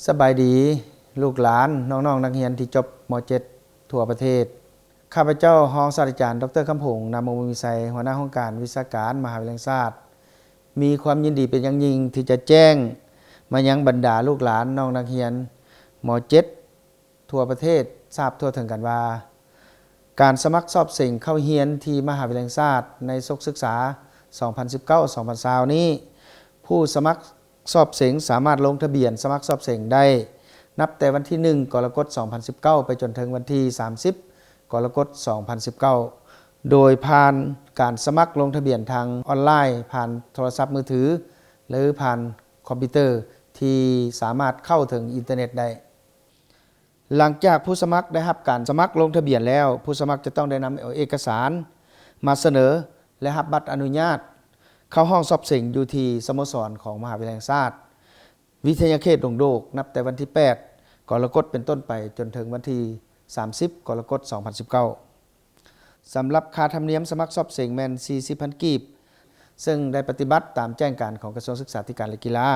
ສະບາຍດີ ລູກຫຼານ ນ້ອງໆ ນັກຮຽນທີ່ຈົບ ມ.ເຈັດ ທົ່ວປະເທດ. ຂ້າພະເຈົ້າ ຮອງສາດສະດາຈານ ດອກເຕີ ຄຳພົງ ນາມວົງວິໄຊ, ຫົວໜ້າຫ້ອງການວິຊາການ ມະຫາວິທະຍາໄລແຫ່ງຊາດ ມີຄວາມຍິນດີເປັນຢ່າງຍິ່ງ ທີ່ຈະແຈ້ງມາຍັງບັນດາລູກຫຼານ ນ້ອງນັກຮຽນ ມ.ເຈັດ ທົ່ວປະເທດ ຊາບທົ່ວເຖິງກັນວ່າ ການສະໝັກສອບເສັງເຂົ້າຮຽນທີ່ມະຫາວິທະຍາໄລແຫ່ງຊາດ ໃນສົກສຶກສາ ສອງພັນສິບເກົ້າ ສອງພັນຊາວນີ້ ຜູ້ສະໝັກສອບເສັງສາມາດລົງທະບຽນສະໝັກສອບເສັງໄດ້ ນັບແຕ່ວັນທີໜຶ່ງ ກໍລະກົດ ສອງພັນສິບເກົ້າ ໄປຈົນເຖິງວັນທີສາມສິບ ກໍລະກົດ ສອງພັນສິບເກົ້າ ໂດຍຜ່ານການສະໝັກລົງທະບຽນທາງອອນລາຍ ຜ່ານໂທລະສັບມືຖື ຫຼື ຜ່ານຄອມພິວເຕີ ທີ່ສາມາດເຂົ້າເຖິງອິນເຕີເນັດໄດ້. ຫຼັງຈາກຜູ້ສະໝັກໄດ້ຮັບການສະໝັກລົງທະບຽນແລ້ວ, ຜູ້ສະໝັກຈະຕ້ອງໄດ້ນຳເອົາເອກະສານມາສະເໜີ ແລະ ຮັບບັດອະນຸຍາດເຂົ້າຫ້ອງສອບເສັງຢູ່ທີ່ສະໂມສອນຂອງມະຫາວິທະຍາໄລແຫ່ງຊາດ ວິທະຍາເຂດດົງໂດກ ນັບແຕ່ວັນທີແປດ ກໍລະກົດ ເປັນຕົ້ນໄປ ຈົນເຖິງວັນທີສາມສິບ ກໍລະກົດ ສອງພັນສິບເກົ້າ. ສຳລັບຄ່າທຳນຽມສະໝັກສອບເສັງແມ່ນສີ່ສິບພັນກີບ, ເຊິ່ງໄດ້ປະຕິບັດຕາມແຈ້ງການຂອງກະຊວງສຶກສາທິການ ແລະ ກິລາ.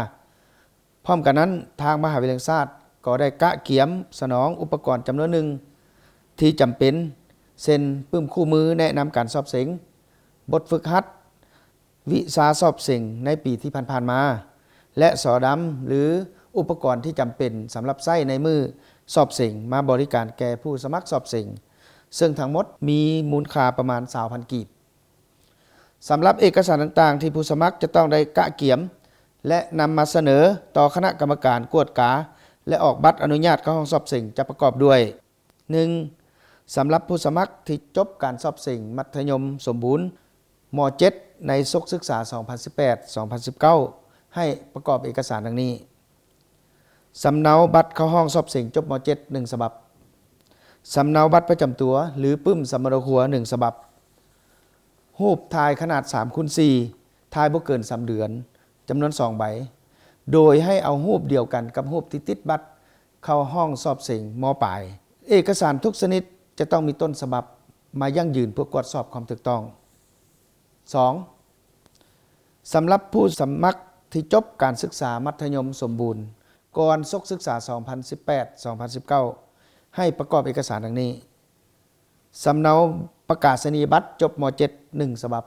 ພ້ອມກັນນັ້ນ, ທາງມະຫາວິທະຍາໄລແຫ່ງຊາດກໍໄດ້ກະກຽມສະໜອງອຸປະກອນຈຳນວນໜຶ່ງທີ່ຈຳເປັນ ເຊັ່ນ ປຶ້ມຄູ່ມືແນະນຳການສອບເສັງ, ບົດຝຶກຫັດ, ວິຊາສອບເສັງໃນປີທີ່ຜ່ານໆມາ ແລະ ສໍດຳ ຫຼື ອຸປະກອນທີ່ຈຳເປັນສຳລັບໃຊ້ໃນມື້ສອບເສັງ ມາບໍລິການແກ່ຜູ້ສະໝັກສອບເສັງ, ເຊິ່ງທັງໝົດມີມູນຄ່າປະມານຊາວພັນກີບ. ສຳລັບເອກະສານຕ່າງໆທີ່ຜູ້ສະໝັກຈະຕ້ອງໄດ້ກະກຽມ ແລະ ນຳມາສະເໜີຕໍ່ຄະນະກຳມະການກວດກາ ແລະ ອອກບັດອະນຸຍາດເຂົ້າຫ້ອງສອບເສັງ ຈະປະກອບດ້ວຍ: ໜຶ່ງ ສຳລັບຜູ້ສະໝັກທີ່ຈົບການສອບເສັງມັດທະຍົມສົມບູນ ມ.ເຈັດ ໃນສົກສຶກສາ ສອງພັນສິບແປດ ສອງພັນສິບເກົ້າ ໃຫ້ປະກອບເອກະສານດັ່ງນີ້: ສຳເນົາບັດເຂົ້າຫ້ອງສອບເສັງຈົບ ມ.ເຈັດ ໜຶ່ງສະບັບ, ສຳເນົາບັດປະຈຳຕົວ ຫຼື ປຶ້ມສຳມະໂນຄົວ ໜຶ່ງສະບັບ, ຮູບຖ່າຍຂະໜາດສາມຄູນສີ່ ຖ່າຍບໍ່ເກີນສາມເດືອນ ຈຳນວນສອງໃບ, ໂດຍໃຫ້ເອົາຮູບດຽວກັນກັບຮູບທີ່ຕິດບັດເຂົ້າຫ້ອງສອບເສັງ ມ.ປາຍ. ເອກະສານທຸກຊະນິດຈະຕ້ອງມີຕົ້ນສະບັບມາຢັ້ງຢືນເພື່ອກວດສອບຄວາມຖືກຕ້ອງ. ສອງ ສຳລັບຜູ້ສະໝັກທີ່ຈົບການສຶກສາມັດທະຍົມສົມບູນກ່ອນສົກສຶກສາ ສອງພັນສິບແປດ ສອງພັນສິບເກົ້າ ໃຫ້ປະກອບເອກະສານດັ່ງນີ້: ສຳເນົາປະກາສະນີຍະບັດຈົບ ມ.ເຈັດ ໜຶ່ງສະບັບ,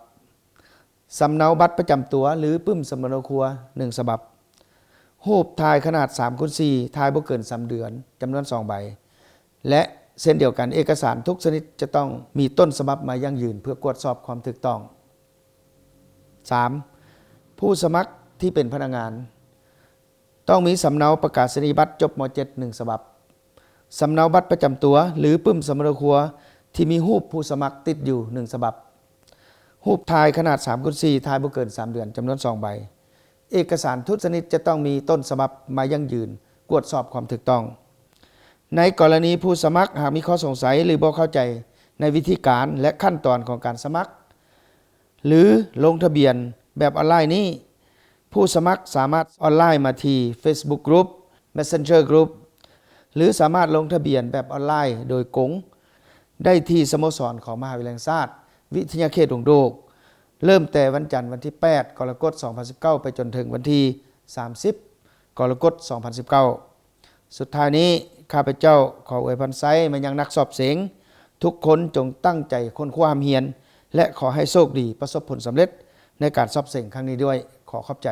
ສຳເນົາບັດປະຈຳຕົວ ຫຼື ປຶ້ມສຳມະໂນຄົວ ໜຶ່ງສະບັບ, ຮູບຖ່າຍຂະໜາດສາມຄູນສີ່ ຖ່າຍບໍ່ເກີນສາມເດືອນ ຈຳນວນສອງໃບ ແລະ ເຊັ່ນດຽວກັນ ເອກະສານທຸກຊະນິດຈະຕ້ອງມີຕົ້ນສະບັບມາຢັ້ງຢືນເພື່ອກວດສອບຄວາມຖືກຕ້ອງ. ສາມ ຜູ້ສະໝັກທີ່ເປັນພະນັກງານ ຕ້ອງມີສຳເນົາປະກາສະນີຍະບັດຈົບ ມ.ເຈັດ ໜຶ່ງສະບັບ, ສຳເນົາບັດປະຈຳຕົວ ຫຼື ປຶ້ມສຳມະໂນຄົວທີ່ມີຮູບຜູ້ສະໝັກຕິດຢູ່ ໜຶ່ງສະບັບ, ຮູບຖ່າຍຂະໜາດສາມຄູນສີ່ ຖ່າຍບໍ່ເກີນສາມເດືອນ ຈຳນວນສອງໃບ. ເອກະສານທຸກຊະນິດຈະຕ້ອງມີຕົ້ນສະບັບມາຢັ້ງຢືນກວດສອບຄວາມຖືກຕ້ອງ. ໃນກໍລະນີຜູ້ສະໝັກຫາກມີຂໍ້ສົງໄສ ຫຼື ບໍ່ເຂົ້າໃຈໃນວິທີການ ແລະ ຂັ້ນຕອນຂອງການສະໝັກ ຫຼື ລົງທະບຽນແບບອອນລາຍນີ້, ຜູ້ສະໝັກສາມາດອອນລາຍມາທີ່ Facebook Group, Messenger Group ຫຼື ສາມາດລົງທະບຽນແບບອອນລາຍໂດຍກົງໄດ້ທີ່ສະໂມສອນຂອງມະຫາວິທະຍາໄລແຫ່ງຊາດ ວິທະຍາເຂດດົງໂດກ ເລີ່ມແຕ່ວັນຈັນ ວັນທີແປດ ກໍລະກົດ ສອງພັນສິບເກົ້າ ໄປຈົນເຖິງວັນທີສາມສິບ ກໍລະກົດ ສອງພັນສິບເກົ້າ. ສຸດທ້າຍນີ້ ຂ້າພະເຈົ້າຂໍອວຍພອນໄຊມາຍັງນັກສອບເສັງທຸກຄົນ ຈົ່ງຕັ້ງໃຈຄົ້ນຄວ້າຮ່ຳຮຽນ ແລະ ຂໍໃຫ້ໂຊກດີປະສົບຜົນສຳເລັດໃນການສອບເສັງຄັ້ງນີ້ດ້ວຍ. ຂໍຂອບໃຈ.